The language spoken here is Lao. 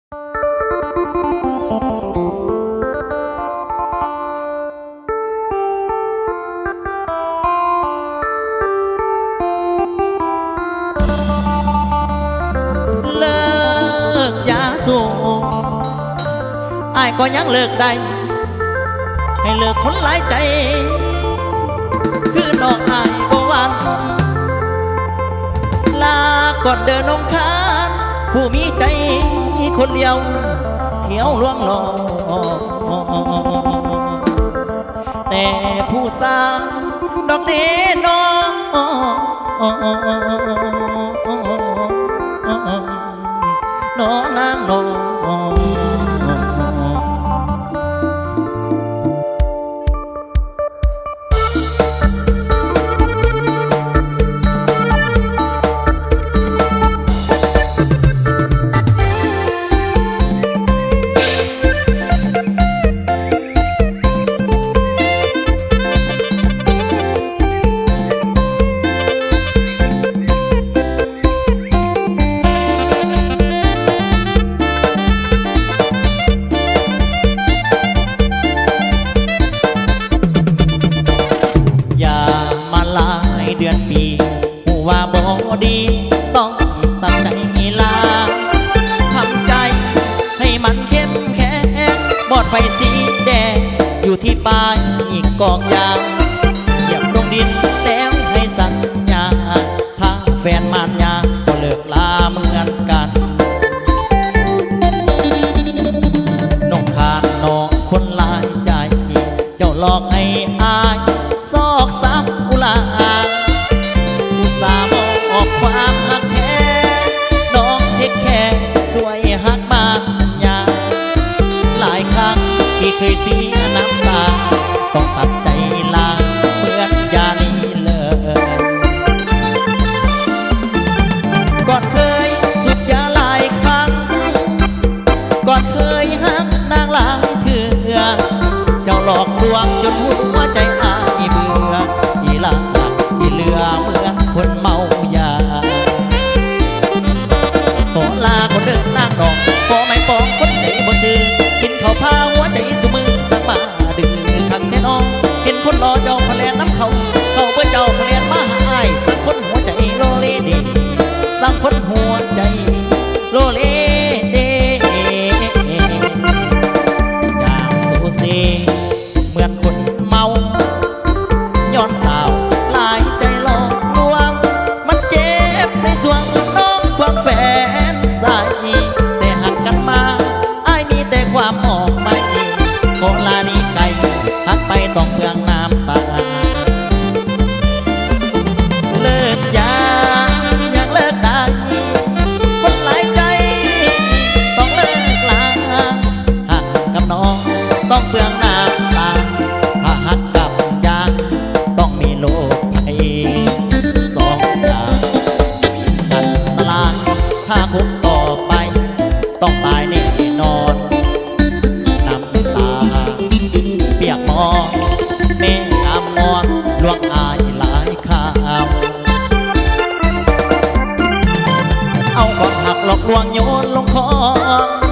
ເລີກຢາສູບ ອ້າຍກໍຍັງເລີກໄດ້ ໃຫ້ເລີກຄົນຫຼາຍໃຈ ຄືນ້ອງອ້າຍບໍ່ຫວັ່ນ. ລາກ່ອນເດີນ້ອງຄານ ຜູ້ມີໃຈຄົນດຽວ ທ່ຽວລວງຫຼອກ ແຕ່ຜູ້ສາວດອກເດນໍ ນໍນາງນໍ. ຢ່າມາຫຼາຍເດືອນປີ ຮູ້ວ່າບໍ່ດີ ຕ້ອງຕັ້ງໃຈລາ ທຳໃຈໃຫ້ມັນເຂັ້ມແຂງ ບອດໄຟສີແດງ ຢູ່ທີ່ປາຍກອກຢາງ ຢຽບລົງດິນແລ້ວໃຫ້ສັນຍາ ຖ້າແຟນມານຍາ ກໍເລີກລາເໝືອນກັນ ນ້ອງຄານນ້ອງຄົນຫຼາຍໃຈ ເຈົ້າຫຼອກໃຫ້ອ້າຍຊອກຊາກອຸລາ ອຸດສ່າມອບຄວາມຮັກແທ້ ນ້ອງເທກແຄດ້ວຍຮັກມານຍາ ຫຼາຍຄັ້ງທີ່ເຄີຍເສຍນ້ຳຕາ ຕ້ອງຕັດໃຈລາເໝືອນຢ່ານີ້ເລີຍ ກ່ອນເຄີຍສູບຢາຫຼາຍຄັ້ງ ກ່ອນເຄີຍຮັກນາງຫຼາຍເທື່ອ ເຈົ້າຫຼອກລວງຈົນຫົວໃຈອ້າຍເບື່ອ ອີຫຼ້າອີເຫຼືອເໝືອນຄົນເມົາຢາ ຂໍລາກ່ອນເດີນາງນ້ອງ ຂໍໄມ້ປອງຄົນໃຈບໍ່ຊື່ ກິນເຂົ້າພາຫົວໃຈຊຸມື້ ສັງມາດື້ຄັກແທ້ນ້ອງ ເຫັນຄົນຫຼໍ່ເຈົ້າພະແລ່ນນຳເຂົາ ເຂົາເບື່ອເຈົ້າພະແລ່ນມາຫາອ້າຍ ສັງຄົນຫົວໃຈໂລເລເດ ສັງຄົນຫົວໃຈ ໂລເລເດ ຢ່າງໂຊເຊເໝືອນຄົນເມົາ ຍ້ອນສາວຫຼາຍໃຈຫຼອກລວງ ມັນເຈັບໃນສວງນ້ອງຄວາມແຟນໃສ ແຕ່ຮັກກັນມາ ອ້າຍມີແຕ່ຄວາມມອບໄມ້ ຂໍລາໜີໄກ ຮັກໄປຕ້ອງເປືອງນ້ຳຕາ ເລີກຢາຍັງເລີກໄດ້ ຄົນຫຼາຍໃຈຕ້ອງເລີກລາ ຫາກກັບນ້ອງຕ້ອງເປືອງນ້ຳຕາ ຖ້າຫາກກັບຢາຕ້ອງມີໂລກໄພສອງຢ່າງ ອັນຕະລາຍ ຖ້າຄົບຕໍ່ໄປ ຕ້ອງຕາຍແນ່ນອນ ນ້ຳຕາປຽກໝອນ ແມ່ອາມອນລວງອາຍຫຼາຍຄາວ ເອົາຄວາມຮັກຫຼອກລວງໂຍນລົງຄອງ